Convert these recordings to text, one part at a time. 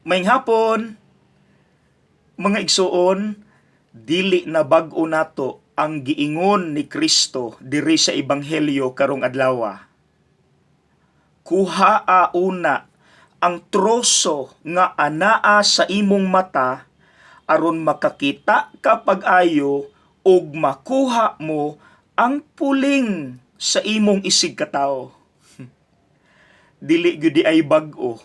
Maayong hapon. Mga igsuon, dili na bag-o nato ang giingon ni Kristo diri sa Ebanghelyo karong adlaw. "Kuhaa una ang troso nga anaa sa imong mata aron makakita ka pag-ayo ug makuha mo ang puling sa imong isigkatawo." Dili gyud diay bag-o.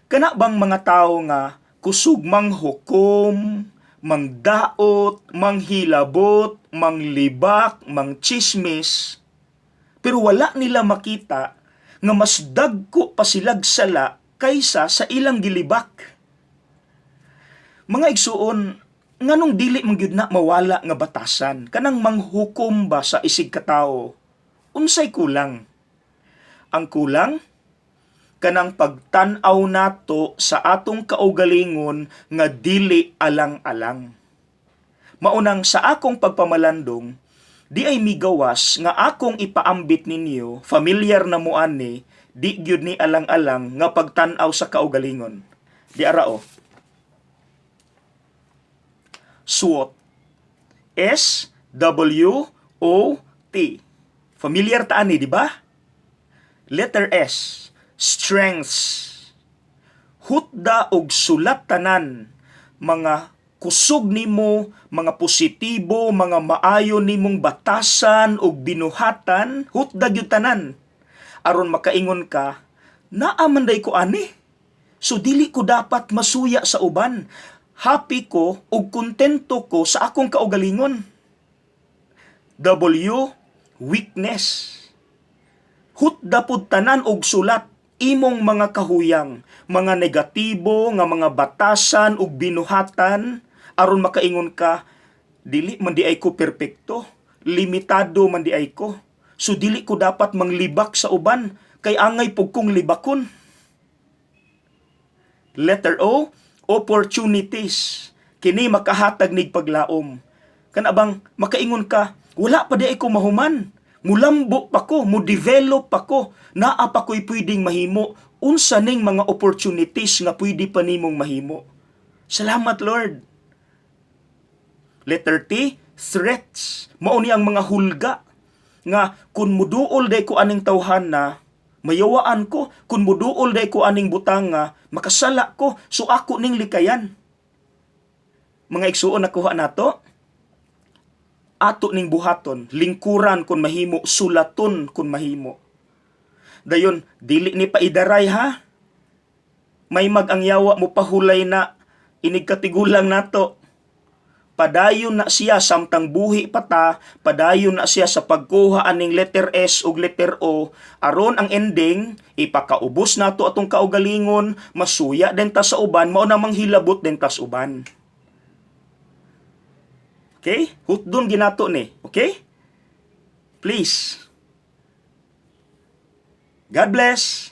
Kana bang mga tawo nga kusog manghukom, mangdaot, manghilabot, manglibak, mangchismis, pero wala nila makita nga mas dagko pa silag sala kaysa sa ilang gilibak. Mga igsuon, nganong dili man gyud na mawala nga batasan kanang manghukom ba sa isig katawo? Unsay kulang? Ang kulang, kanang pagtan-aw nato sa atong kaugalingon nga dili alang-alang. Maunang sa akong pagpamalandong, diay migawas nga akong ipaambit ninyo, familiar na mo ani, di gyud ni alang-alang nga pagtan-aw sa kaugalingon. Di ara o. SWOT. S W O T. Familiar ta ani, di ba? Letter S, strengths. Hutda og sulat tanan mga kusog nimo, mga positibo, mga maayo nimong batasan ug binuhatan, hutda gyud tanan. Aron makaingon ka, "Naa man day ko ani. So dili ko dapat masuya sa uban. Happy ko ug kontento ko sa akong kaugalingon." W, weakness. Hutda pud tanan og sulat imong mga kahuyang, mga negatibo nga mga batasan ug binuhatan aron makaingon ka, "Dili man diay ko perpekto, limitado man diay ko. So dili ko dapat manglibak sa uban kay angay pug kong libakon." Letter O, opportunities. Kini makahatag nig paglaom. Kana bang makaingon ka, "Wala pa diay ko mahuman. Mulambo pa ko, mo develop pa ko, naa pa ko'y pwedeng mahimo." Unsa ning mga opportunities nga pwede pa nimong mahimo? Salamat, Lord. Letter T, threats. Mao ni ang mga hulga nga kung muduol day ko aning tawhana, mayawaan ko. Kung muduol day ko aning butanga, makasala ko. So ako ning likayan. Mga igsuon, nakuha nato? Ato ning buhaton, lingkuran kung mahimo, sulaton kung mahimo. Dayon, dili ni paidaray ha. May mag ang yawa mo pahulay na inig katigulang nato. Padayon na siya samtang buhi pa ta, padayon na siya sa pagkuha aning letter S ug letter O, aron ang ending ipakaubos nato atong kaugalingon, masuya din ta sa uban, mao na manghilabot din ta sa uban. Okay? Hutdon ginato ni. Okay? Please. God bless.